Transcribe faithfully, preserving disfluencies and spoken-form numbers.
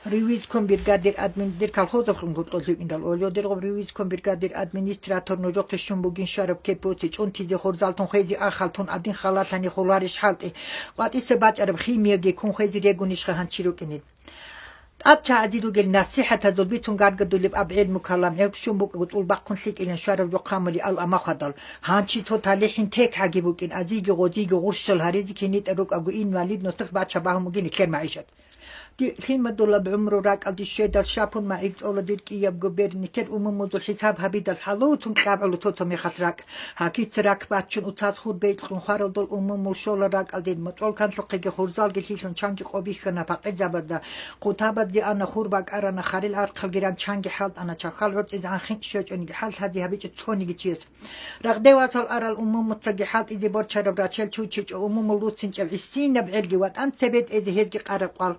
Ривизком бригадир админ-, дир колхозалъун гуртӀолъ вукӀиндал олё, диргъуб ривизком бригадир администратор нужухъе щун бугин щвараб кепоци, чӀунтизе, хурзалтун хвезе, ахалтун адин халалъани хуларищ хӀалтӀи, къватӀиса бачӀараб химияги ккун хвезе регунищха гьанчи рукӀине. ТӀад чагӀазе ругел насихӀатазул бицун гаргадулеб аб гӀелму-калам гӀев щун букӀаго тӀул бахъун лъикӀилан щварав жо хъамули ал амахадал, гьанчи цо талихӀин текгӀаги букӀин, азиги гъозиги гъурщал гьаризе кинитӀа рукӀаго инвалидностах бача багьун бугин нилъер магӀишат. Ди-, лъимадулаб гӀумру ракӀалде щведал шапун магӀил цӀола дир кӀиябго берни, тер умумузул хӀисаб гьабидал хӀалуцун кьабгӀула цо-цо мехалъ ракӀ. Гьакица ракӀ баччун уцаз хур бейкьун хваралдал умумул щола ракӀалде, мутӀрул канлъухъеги хурзалги лъилъун чанги къо бихьана пакъирзабазда, хъутабазде ана, хур бакӀарана, харил гӀархъалги ран чанги хӀалтӀана, чахьал гӀорцӀизегӀан хинкӀ щвечӀониги хӀал гьади гьабичӀо цониги чияс. Рагъде васал арал умумуцаги хӀалтӀизе борчараб рачел чучичӀо, умумул руссинчӀеб гӀисинаб гӀелги ватӀан цебетӀезе гьезги къараб къвал.